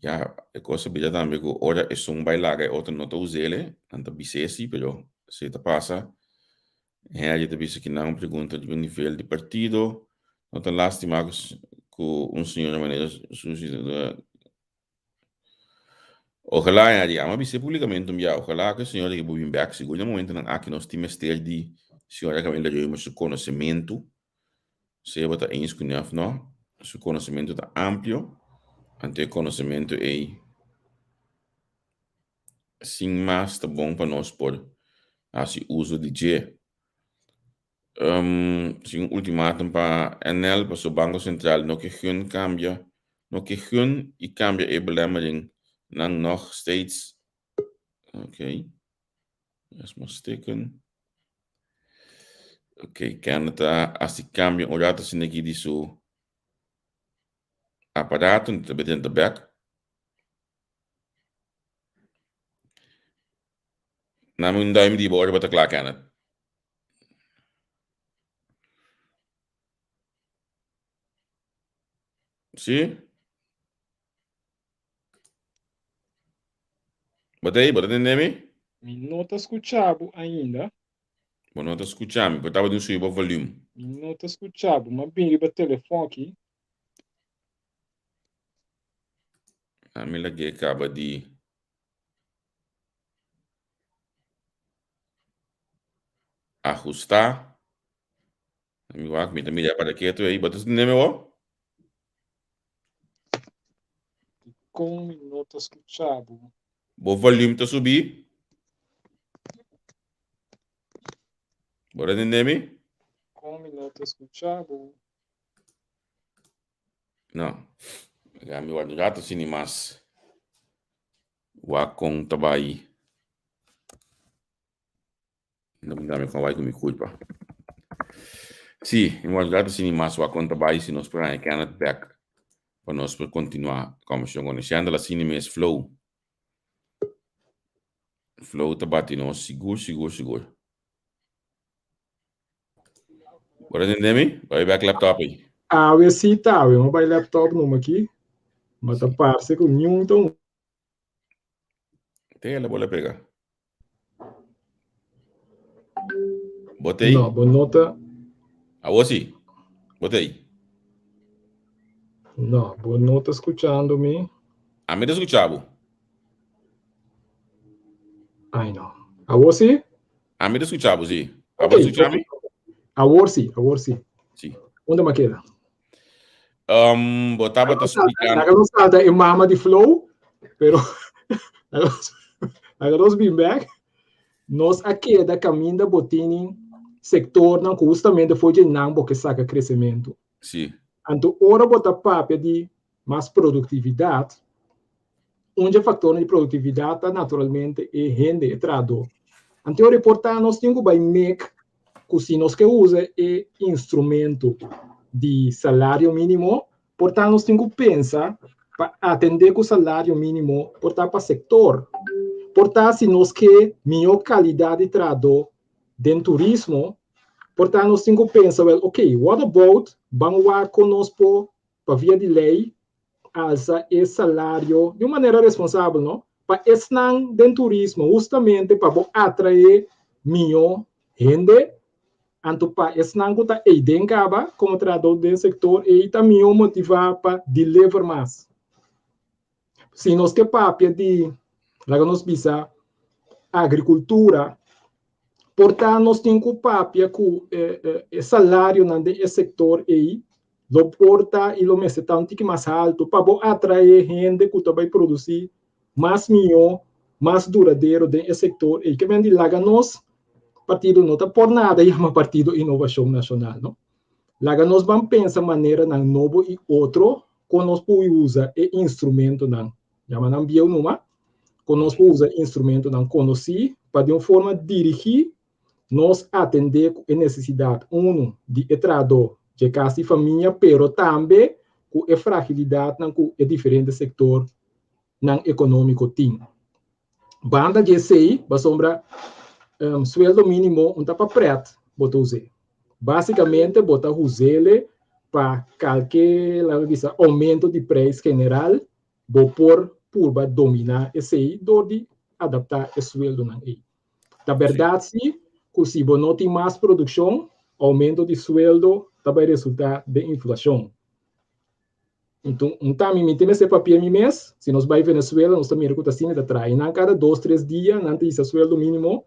Ya, e kos a bira tambe ku ora esun bai laga e otro no ta us'el, nan ta bis'é si, pero esei ta pasa. Henry ta bisa kinan un pregunta riba nivel di partido. No ta lastima ku un señora manera Susi Ojalá, Henry, amo a bis'é públikamente un bia, ojalá ku e señora aki por bin bèk. Sigur den momentonan aki nos tin mester di señora Camila Römer su konosementu, sea bo ta eens kuné òf nò, su konosementu ta amplio, anto e konosementu ei sin mas ta bon pa nos por hasi uso di dje. Sin un ultimatum pa NL paso Banko Sentral no ke gun kambia, no ke gun i kambia e belemmering nan nog steeds. Ok, es maar stikken. Ok, Kenneth ta hasi kambio un rato asina aki di su aparato, ta beten ta bek. Nami un duim di bo ora bo ta kla, Kenneth. Sí? Bo ta ei? Bo ta tende mi? Mi no ta skucha bo ainda. Bo no ta skucha mi, bo tabatin subi bo volume. Mi no ta skucha bo. M'a bin riba telefon aki. Ami lag'é kaba di Ajustá. Mi wak, mi ta mira para ketu ei. Bo ta tende mi awor? Dikon mi no ta skucha bo? Bo volume ta subi? Bo ta tende mi? Dikon mi no ta skucha bo? No. Ya mi wak un rato sin ni mas. Wak kon ta bai. No puntra mi kon bai ku mi kulpa. Sí, mi wak un rato sin ni mas wak kon ta bai si nos por haña Kenneth bek. Pa nos por kontinuá kòmbersashon ku nos. Yandel asina mes flow. Flow ta bati nos sigur, sigur, sigur. Bo ta tende mi? Bo bai laptop ei. Awe sí ta, awe mi bai laptop numa aki. Ma ta parse ku niun ta un. Te la bola pega. Bo t'ei? No, bo no ta. Awor sí. Bo t'ei? No, bo no ta skuchando mi. Ami ta skucha bo. Ai no. Awor sí? Ami ta skucha bo, sí. Abo ta skucha mi? Awor sí, awor sí. Sí. Unda mi a keda? Bo tabata splikando. Laga nos salta e mama di flow, pero laga nos bin bek. Nos a keda kaminda bo tini sektornan ku hustamente for dje nan bo ke saka kresementu. Sí. Anto ora bo ta papia di mas produktividat, un dje faktornan di produktividat ta naturalmente e hende, e trahadó. Anto ora e por ta nos tin ku bai mek ku si nos ke usa e instrumento di salario mínimo, por ta nos tin ku pensa pa atendé ku salario mínimo por ta pa sektor. Por ta si nos ke mihó kalidat di trahadó den turismo, por ta nos tin ku pensa, well, ok, what about ban wak kon nos por pa via di lei alsa e salario di un manera responsabel, no? Pa esnan den turismo, hustamente pa bo atraé mihó hende, anto pa esnan ku ta eiden kaba komo trahadó den sektor ei ta mihó motivá pa deliver mas. Si nos ke papia di, laga nos bisa, agrikultura, por ta nos tin ku papia ku e salarionan den e sektor ei lo por ta i lo mester ta un tiki mas haltu pa bo atraé hende ku ta bai produsí mas mihó, mas duradero den e sektor ei. Ke men di laga nos partido no ta por nada yama Partido Inovashon Nashonal, no. Laga nos ban pensa maneranan nobo i otro kon nos por usa e instrumentonan, yama nan bieu numa, kon nos por usa instrumentonan konosí pa di un forma dirigí nos atendé ku e nesesidat, unu, di e trahadó dje kas di famia, pero tambe ku e fragilidatnan ku e diferente sektornan ekonómiko tin. Banda di esei, pasobra sueldo mínimo un ta pa prèt bo ta us'é. Básikamente bo ta us'é pa kalke, laga bisa, oumento di preis general, bo por purba dominá esei dor di adaptá e sueldonan ei. Ta bèrdat sí ku si bo no tin mas produkshon, oumento di sueldo ta bai resultá den inflashon. Enton, un ta mi, mi tin mester papia mi mes, si nos bai Venezuela nos ta mira ku ta asina ta traha. I nan kada dos, tres dia nan ta hisa sueldo minimo,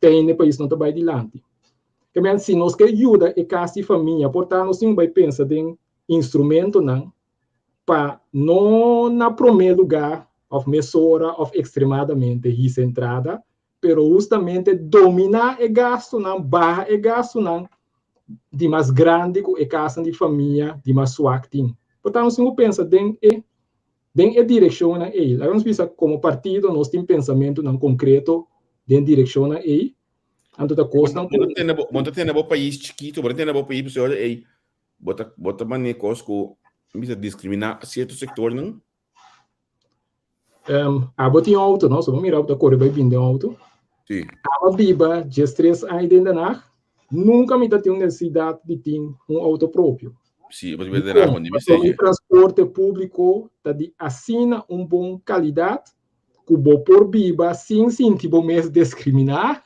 te ainda e pais no ta bai dilanti. Ke men, si nos ke yuda e kas di famia, por ta nos tin ku bai pensa den instrumentonan pa no na promé lugá òf mesora òf ekstremadamente hisa entrada, pero hustamente dominá e gastunan, baha e gastunan di mas grandi ku e kasnan di famia di mas swak tin. Por tanto, nos tin ku pensa den e den e direkshonnan ei. Laga nos bisa komo partido nos tin pensamentunan konkreto den direkshonnan ei, anto ta kosnan ku. Bo ta tene bo pais chikitu, bo ta tene bo pais pasobra ei bo ta bo ta manera kos ku bisa diskriminá sierto sektornan. Abo tin auto, no? So bo mira bo ta kore bai bin den auto. Sí. Abo biba 13 aña den Den Haag, nunka mi ta tin un nesesidat di tin un auto propio. Sí, bo biba Den Haag, bo Pasobra mi transporte públiko ta di asina un bon kalidat ku bo por biba sin sinti bo mes diskriminá,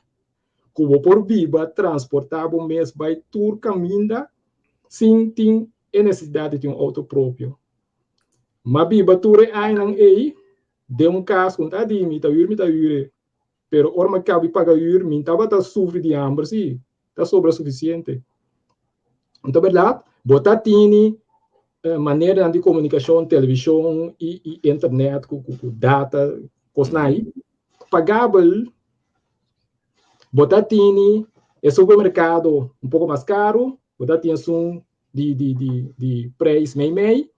ku bo por biba transportá bo mes bai tur kaminda sin tin e nesesidat di tin un auto propio. M'a biba tur e añanan ei den un kas ku no ta di mi, ta hür mi ta hür e. Pero ora m'a kaba di paga hür mi no tabata sufri di hamber si, ta sobra sufisiente. Ta bèrdat, bo ta tini maneranan di komunikashon, televishon i internet ku data, kosnan ei, pagabel. Bo ta tini e supermerkado un poko mas karu, bo ta tin esun di di di di prijs mei mei,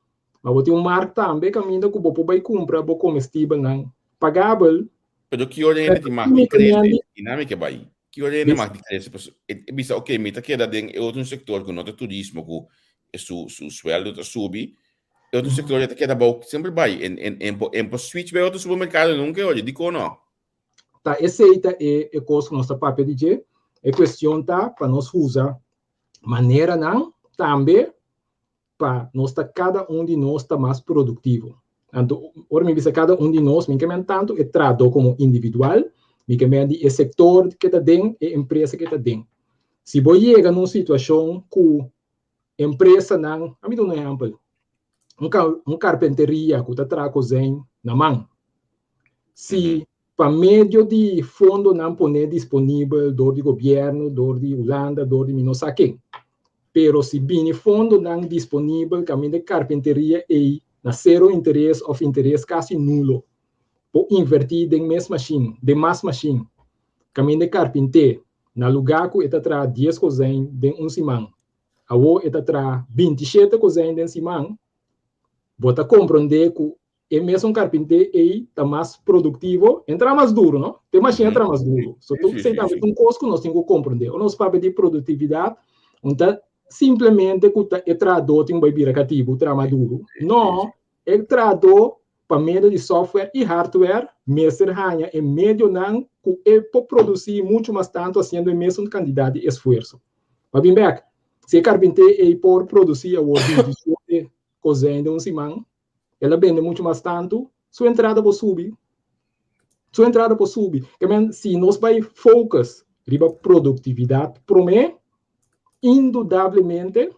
ma bo tin un markt tambe kaminda ku bo por bai kumpra bo komestibelnan pagabel. Pero ki ora hende tin mag di krese? I nan mi ke bai. Ki ora hende mag di krese? Pasobra e bisa oke mi ta keda den e otro sektor ku no ta turismo ku su su sueldo ta subi. E otro sektor ya ta keda abou semper bai. En en en por en por switch bai otro supermerkado nunka oye, dikon no? Ta esei ta e e kos ku nos ta papia di dje. E kuestion ta pa nos usa maneranan tambe pa nos ta kada un di nos ta mas produktivo. Anto ora mi bisa kada un di nos, mi ke men tantu e trahadó komo individual, mi ke men di e sektor ke ta den, e empresa ke ta den. Si bo yega na un situashon ku empresanan, a mi duna un ehèmpel, un un karpenteria ku ta traha kozijn na man, si pa medio di fondonan poné disponibel dor di gobièrnu, dor di Hulanda, dor di mi no sa ken. Pero si bini fondonan disponibel kaminda e karpinteria ei na sero interes òf interes kasi nulo, por invertí den mes mashin, den mas mashin, kaminda e karpinté na lugá ku e ta traha dies kozijn den un siman, awor e ta traha bintishete kozijn den siman, bo ta komprondé ku E mesun karpinté ei ta mas produktivo, en traha mas duru, no? Te mashin a traha mas duru. So tur esei tambe ta un kos ku nos tin ku komprondé. Ora nos papia di produktividat, no ta simplemente ku ta e trahadó tin ku bai bira katibu, traha mas duru. No, e trahadó pa medio di software i hardware mester haña e medionan ku e por produsí muchu mas tantu hasiendo e mesun kantidat di esfuerso. Pa bin bèk, si e karpinté ei por produsí awor 27 kozijn den un siman, El a bende muchu mas tantu, su entrada por subi. Su entrada por subi. Ke men, si nos bai focus riba produktividat promé, indudablemente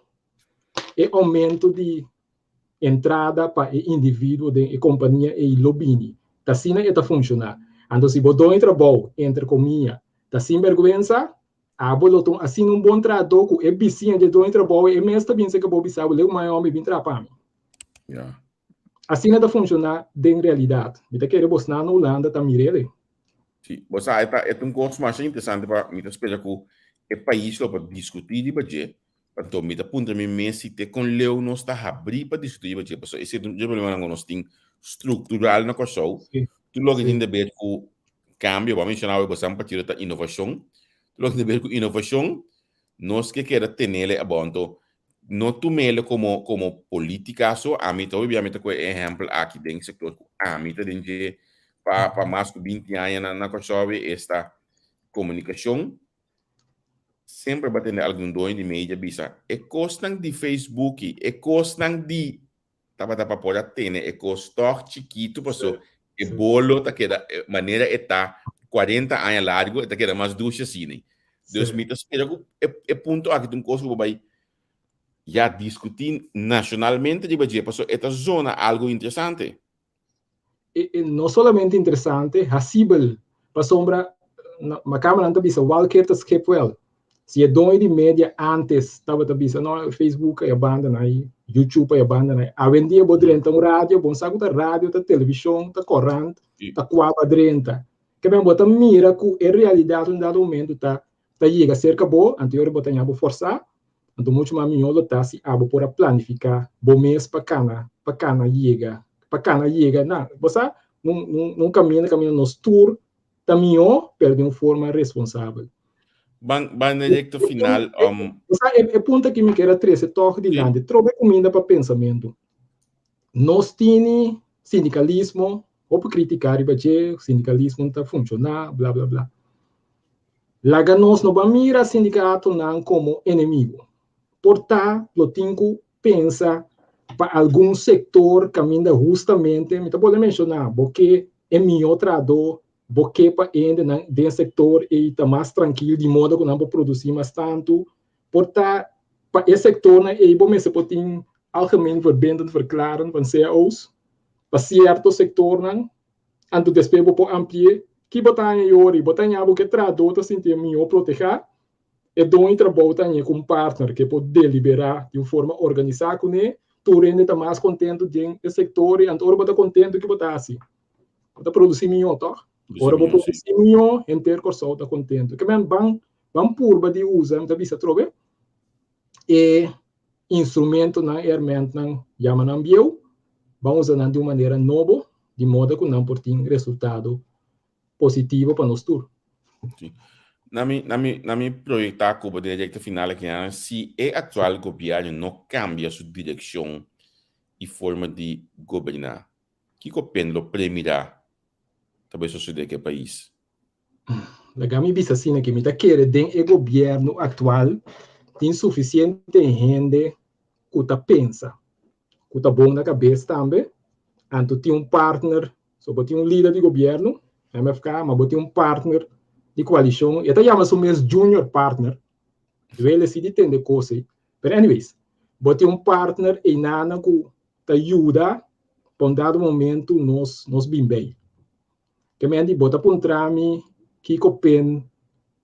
e oumento di entrada pa e individuo den e kompania ei lo bini. Ta asina e ta funshoná. Anto si bo doño trabou, entre komia, ta sinbèrgwensa, Abo lo ta un asina un bon trahadó ku e bisiña dje doño trabou e mes ta bin serka bo bisa bo, Leu mai hòmber bin traha pa mi. Ja. Asina ta funshoná den realidat. Mi ta kere bosnan na Hulanda ta mir'é. Sí, bo sa, e ta, e ta un kos masha interesante pa mi ta spera ku e pais lo por diskutí riba dje, anto mi ta puntra mi mes si te kon leu nos ta habrí pa diskutí riba dje, pasobra esei ta un dje problemanan ku nos tin struktural na Kòrsou, tur loke tin de ber ku kambio, bo a menshoná awe bo san partido ta inovashon, tur loke tin de ber ku inovashon, nos ke keda tenele abou, anto no tumele komo komo polítika so, ami ta hopi bia mi ta kohe e ehèmpel aki den sektor ku ami ta den dje pa pa mas ku binti aña na na Kòrsou, esta komunikashon, semper bo a tende algun doño di media bisa e kosnan di Facebooki, e kosnan di tabata pa por a tene e kos tòg chikitu paso e bolo ta keda manera e ta 40 aña largu e ta keda mas dushi asina. Dus mi ta spera ku e punto aki ta un kos ku bo bai ya diskutí nashonalmente riba dje paso e ta zona algu interesante. E no solamente interesante, hasibel, pasobra makamba nan ta bisa walker ta schep wel. Si e doño di media antes tabata bisa no Facebook a banda na i, YouTube a banda na i, awendia bo drenta un radio, bo sa ku ta radio, ta televishon, ta korant, ta kua bo a drenta. Ke men bo ta mira ku e realidat un dado momento ta ta yega serka bo, anto yora bo ta ña bo forsá, anto muchu mas mihó lo ta si abo por a planifiká bo mes pa kana, pa kana yega, pa kana yega na, bo sa, nun, nun, nun kaminda kaminda nos tur ta mihó, pero den un forma responsabel. Ban, ban na rekta final. Bo sa, e, e punto aki mi kier a trese tòg dilanti, trobe kuminda pa pensamentu. Nos tini sindikalismo, hopi kritiká riba dje, sindikalismo no ta funshoná, bla bla bla. Laga nos no ban mira sindikatonan komo enemigo. Por ta lo tin ku pensa pa algun sektor kaminda hustamente, mi ta bolbe menshoná, bo ke e mihó trahadó, bo ke pa hendenan den sektor ei ta mas trankil di moda ku nan por produsí mas tantu. Por ta pa e sektornan ei bo mester por tin algemeen verbindend verklaren van cao's pa sierto sektornan. Anto despues bo por ampli'é. Ki bo ta haña yori? Bo ta haña bo ku e trahadó ta sintié mihó protehá, e doño di trabou ta hañ'é ku un partner ku e por deliberá di un forma organisá kuné, tur hende ta mas kontentu den e sektor i anto ora bo ta kontentu ki bo ta hasi? Bo ta produsí mihó, tòg? Ora bo produsí mihó, henter Kòrsou ta kontentu. Ke men ban ban purba di usa, mi ta bisa atrobe, e instrumentonan, e hermentnan yama nan bieu, ban usa nan di un manera nobo, di moda ku nan por tin resultado positivo pa nos tur. Sí. Na mi, na mi, na mi proyecta ku bo den e recta final aki, si e actual gobierno no cambia su direccion. i forma di goberná. Kiko pen lo premirá ta bai sosodé ku e pais? Laga mi bisa asina ke mi ta kere den e gobièrnu aktual tin sufisiente hende ku ta pensa, ku ta bon na kabes tambe, anto tin un partner, so bo tin un lider di gobièrnu, MFK, ma bo tin un partner di koalishon, e ta yama su mes junior partner, duele si di tende kos ei, pero anyways, bo tin un partner einanan ku ta yuda pa un dado momento nos nos bin bei. Ke men di bo ta puntra mi kiko pen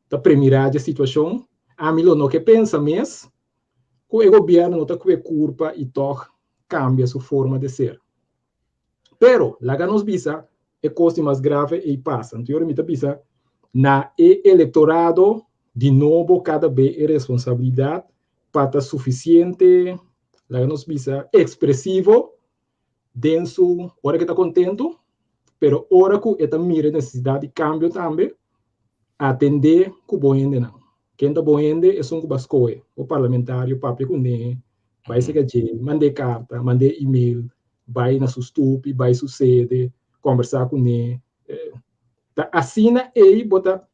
ta premirá dje situashon, ami lo no ke pensa mes ku e gobièrnu no ta kue kurpa i tòg kambia su forma de ser. Pero, laga nos bisa e kos di mas grave ei pasa. Anto yora mi ta bisa na e elektorado di nobo kada be e responsabilidat pa ta sufisiente, laga nos bisa, ekspresivo den su ora ku e ta kontentu, pero ora ku e ta mira e nesesidat di kambio tambe, atendé ku bo hendenan. Ken ta bo hende? Esun ku bo a skohe, bo parlamentario, papia kuné, bai serka dje, mand'é karta, mand'é email, bai na su stupi, bai su sede, kòmbersá kuné. Ta asina ei bo ta,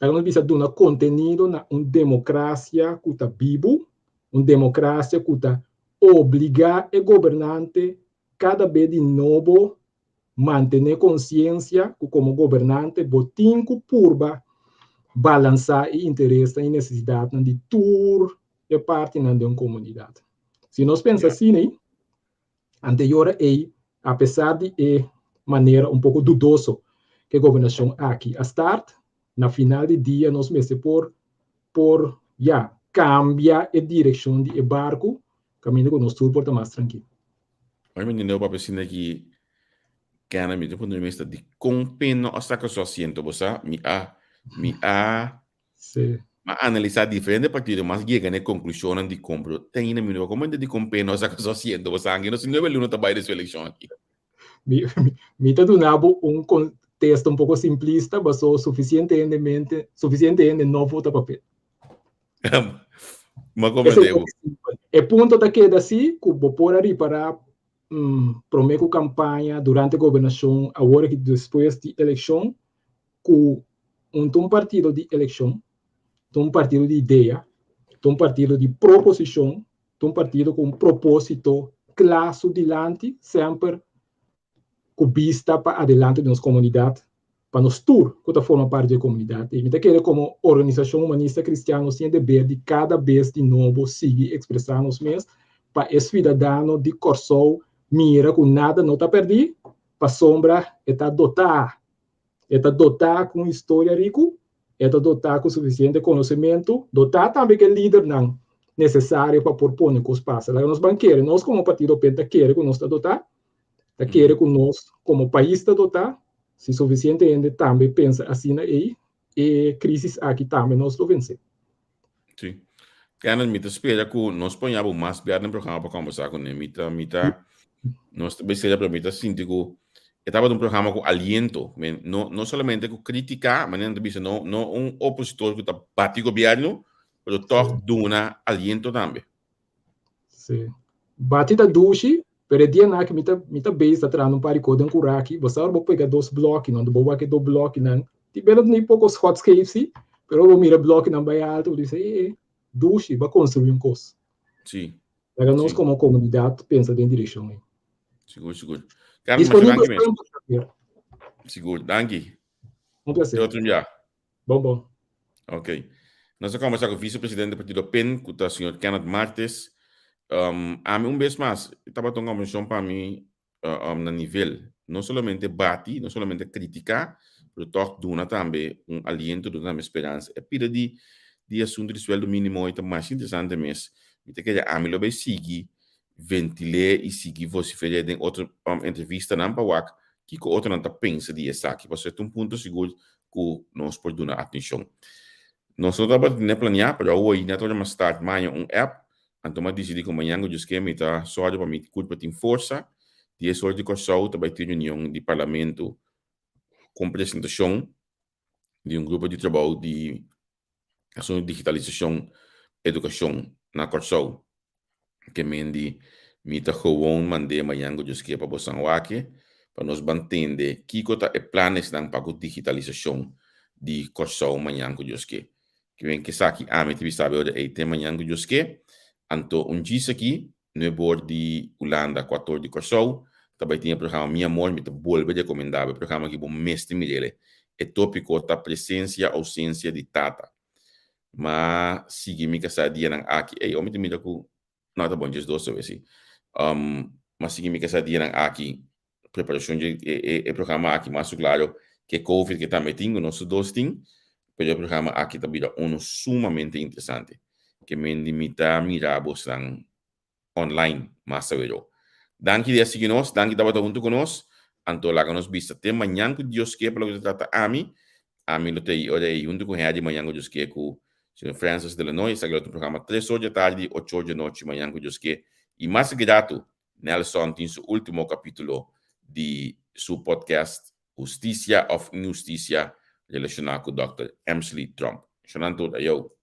laga nos bisa, duna kontenido na un demokrasia ku ta bibu, un demokrasia ku ta obligá e gobernante kada be di nobo mantené konsiensia ku komo gobernante bo tin ku purba balansá e interesnan i nesesidatnan di tur e partinan den un komunidat. Si nos pensa asina ei, anteora ei, apesar di e manera un poko dudoso ku e gobernashon aki a start, na final di dia nos mester por por ya kambia e direkshon di e barku kaminda ku nos tur por ta mas trankil. Oi mi ntende papia asina ki kena mi ta puntra mi mes ta dikon pen no a saka su asiento bo sa mi a mi a Sí. Mi a analisá diferente partido mas yega na e konklushonnan di kon pero te ainda mi no por komprende dikon pen no a saka su asiento bo sa anke no si nuebe luna ta bai den su elekshon aki. Mi mi ta duna bo un kontesto un poko simplista paso sufisiente hende mente sufisiente hende no vota pa pen. Ma komprende bo. E punto ta keda si ku bo por a ripará promé ku kampaña, durante gobernashon, awor aki despues di elekshon ku un ta un partido di elekshon, ta un partido di idea, ta un partido di proposishon, ta un partido ku un propósito kla su dilanti, semper ku bista pa adelante di nos komunidat, pa nos tur ku ta forma parti di e komunidat. I mi ta kere komo Organisashon Humanista Kristian nos tin e deber di kada bes di nobo sigui ekspresá nos mes pa e suidadano di Kòrsou mira ku nada no ta pèrdí, pasobra e ta dotá E ta dotá ku un historia riku, e ta dotá ku sufisiente konosementu, dotá tambe ku e lidernan nesesario pa por pone kos pasa. Laga nos ban kere, nos komo Partido pen ta kere ku nos ta dotá, ta kere ku nos komo pais ta dotá, si sufisiente hende tambe pensa asina ei, e krisis aki tambe nos lo vensé. Sí. Kenneth, mi ta spera ku nos por ña bo mas bia den programa pa kombersá kuné. Mi ta, mi ta, nos ta besera, pero mi ta sinti ku e tabata un programa ku aliento. Men, no, no solamente ku krítika, manera nan ta bisa, no, no un opositor ku ta bati gobièrnu, pero tòg duna aliento tambe. Sí. Bati ta dushi, pero e dianan aki mi ta, mi ta bezig ta trahando un par di kos den kuraki. Bo sa ora bo pega dos blòkinan, bo wak e dos blòkinan, tin bera ni poko schot scheef si, pero ora bo mira e blòkinan bai alto, bo ta bisa, e, e, dushi, bo a konstruí un kos. Sí. Laga nos komo komunidat pensa den direkshon ei. Sigur, sigur. Carmen, masha Disponibel danki mes. semper, Javier. Sigur, danki. Un placer. Te otro bia. Bon, bon. Ok. Nos a conversa cu vicepresidente di partido pen, cu ta señor Kenneth Martes. Um, ami un bes mas, tabata un conversacion pa mi uh, um, na nivel. No solamente bati, no solamente critica, pero toch duna tambe un aliento, duna tambe speransa. E pida di, di asunto di sueldo minimo ta mas interesante mes. Mi ta kere ami lo bay sigui ventil'é i sigui vosifer'é den otro um, entrevistanan pa wak kiko otronan ta pensa di esaki, pasobra e ta un punto sigur ku nos por duna atenshon. Nos no tabata tene planeá, pero awor net ora mi a start maña un app, anto mi a disidí ku mañan ku Dios ke mi ta sòru pa mi kurpa tin forsa. Dies ora di Kòrsou ta bai tin reunion di parlamento ku un presentashon di un grupo di trabou di asuntu di digitalisashon edukashon na Kòrsou. Ke men di. Mi ta gewoon mand'é mañan ku Dios ke pa bosan wak e, pa nos ban tende kiko ta e planesnan pa ku digitalisashon di Kòrsou mañan ku Dios ke. Ke men ke sa ki ami ta bisa bo ora ei te mañan ku Dios ke. Anto un djis aki, nuebor di Hulanda, kuator di Kòrsou, ta bai tin e programa Mi Amor. Mi ta bolbe rekomendá bo e programa aki, bo mester mir'el. E tópiko ta presensia, ousensia di tata. Ma sigui mi kasá dianan aki. Ey, omi ta mira ku No ta bon 12 awe si. Ma sigui mi kasa dianan aki preparashon dje e programa aki mas su klaro ke covid ke tambe tin ku nos tur dos tin, pero e programa aki ta bira uno sumamente interesante. Ke men di mi ta mira bosnan online mas awero. Danki di a sigui nos, danki tabata huntu ku nos. Anto laga nos bisa te mañan ku Dios ke pa loke ta trata ami. Ami lo ta ei ora ei huntu ku Harry mañan ku Dios ke ku señor Francis de Lanoy. Esaki lo ta un programa tres or dje tardi, ocho or dje nochi mañan ku Dios ke. I mas grato, Nelson tin su ultimo kapitulo di su podcast Hustisia of Inhustisia relashoná ku dòkter Emsley Tromp. Shonnan tur, ayo.